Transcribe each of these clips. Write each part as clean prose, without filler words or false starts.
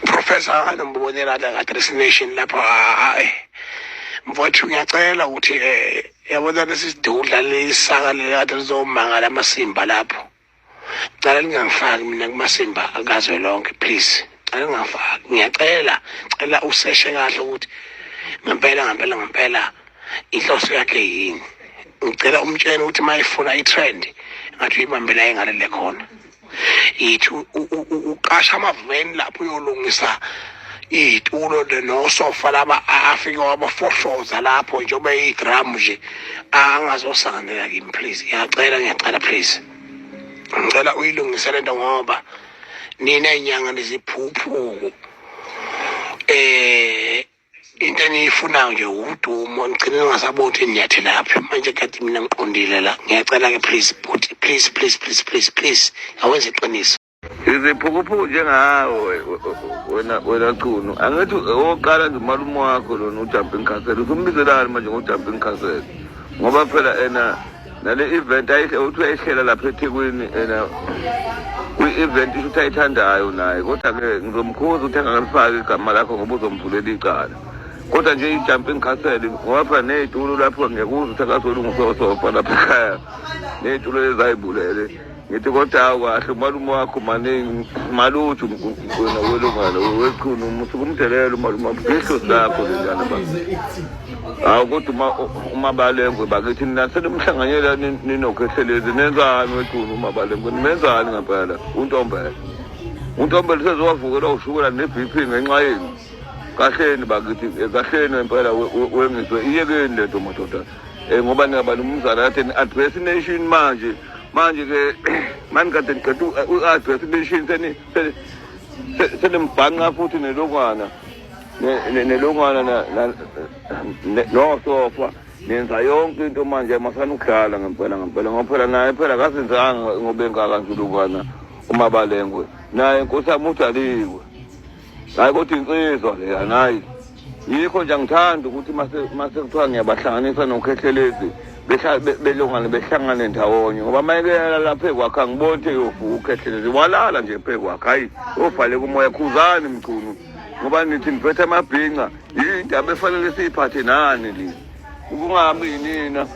Professor anombonela ka nation lapha. Hayi mfowethu, ngiyacela ukuthi yabona lesi sidudla lesaka lekade lizomangala amasimba lapho, cela lingangifaki mina kumasimba kazwelonke, please. Cela lingangifaki, ngiyacela. Cela useshe kahle ukuthi ngempela ngempela ngempela inhloso yakhe yini. Ngicela umtshele ukuthi uma efuna i-trend, ngathi uyibambela engalele khona, yithi uqasha amaveni lapho uyolungisa iy'tulo nosofa laba afike wabafohloza lapho njengoba iyi-drum nje, angazosanganela kimi, please. Ngiyacela, ngiyacela, please, ngicela uyilungise lento ngoba nina inyanga niziphuphuku. Into eniyifunayo nje udumo, ngigcine ningasaboni ukuthi niyathelaphi manje. Kade mina ngiqondile la. Ngiyacela-ke, please bhuti, please, please, please, please, please, awenze iqiniso. Iziphukuphuku njengawe wena, wena Chunu, angithi owokuqala nje umalume wakho lona uJumping Castle, usumbizelani manje ngo-Jumping Castle? Ngoba phela ena nale event uthi uyayihlela lapha eThekwini, ena kwi-event isho ukuthi ayithandayo naye. Kodwa-ke ngizomkhuza ukuthi angakalifaki igama lakho ngoba uzomvulela icala. Kodwa nje i-Jumping Castle, ngoba phela ney'tulo lapho ngiyakuzwa ukuthi akazolungisa osofa lapha ekhaya, ney'tulo lezi ayibulele. Ngithi kodwa hawu kahle umalume wakho maningi maluthi wena welungana wechunu, umusuke umdelela umalume wakho ngehlosi lakho lenjana ba. Hawu kodwa uma uMabalengwe bakithi, nina senimhlanganyela ninokhehlelezi, nenzani wechunu? UMabalengwe nimenzani ngempela? Untombela, untombela sezowavukelwa ushukela ne-BP ngenxa yenu. Kahleni bakithi, kahleni ngempela wengizwe, iyekeni lento madoda, ngoba ningabanumzana kade ni-address nation manje. Manje-ke mani kade niqeda u-address nation, senimbhanqa futhi nelokwana nelongwana nosofa, nenza yonke into manje. Masana ukudlala ngempela ngempela, ngoba phela naye phela akasenzanga ngoba engaka nje ulokwana uMabalengwe naye, nkosi yami, udaliwe. Hayi kodwa insizwa leya nayi, yikho nje angithandi ukuthi mase kuthiwa ngiyabahlanganisa noKhehlelezi, belongane behlangane ndawonye, ngoba mayekela lapha ekwakhe angiboni ukuthi eyovuka uKhehlelezi, walala nje phe kwakhe. Hayi, yobhaleka umoya. Khuzani Mchunu, ngoba nithi niphethe amabhinca, yindaba efanele siyiphathe nani le, ukungabi yinina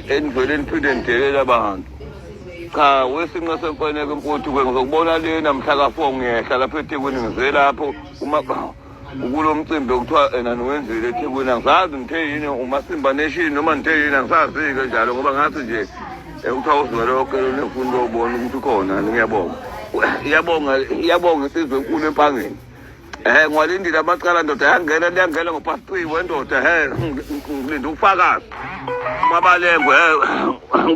enivele niphinde nidelele abantu. Cha, wesinqa semfaneko mfowethu-ke, ngizokubona lena mhla ka-4, ngiyehla lapha eThekwini, ngize lapho uma ukulo mcimbi okuthiwa ena niwenzile eThekwini. Angisazi ngithe yini uMasimba Nation noma ngithe yini, angisazi-ke njalo, ngoba ngathi nje kuthiwa uzwelonke lona efuna ukuyobona ukuthi ukhona. Ngiyabonga, iyabonga, iyabonga insizwa enkulu eMpangeni. Ngiwalindile amacala ndoda, yangena liyangena ngo-past 3 wendoda. Ngilinde ubufakazi Mabalengwe,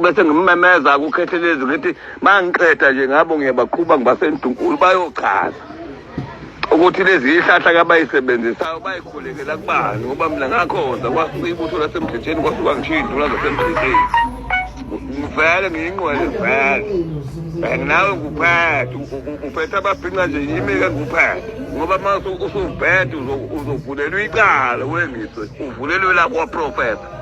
bese ngimemeza kuKhehlelezi, ngithi mangiqeda nje ngabo ngiyabaqhuba ngibasendunkulu, bayochaza ukuthi lezi ihlahla kabayisebenzisayo bayikhulekela kubani, ngoba mina ngakhonza kwasuka ibutho lasemdletsheni, kwasuka ngishiya induna zasemdletsheni. Ngivele ngiyinqwele vele, nawe nguphethe, uphethe ababhinca nje, yimi-ke nguphethe, ngoba uma usuphethe uzovulelwa icala, wengiswe uvulelwe la kwaprofesa.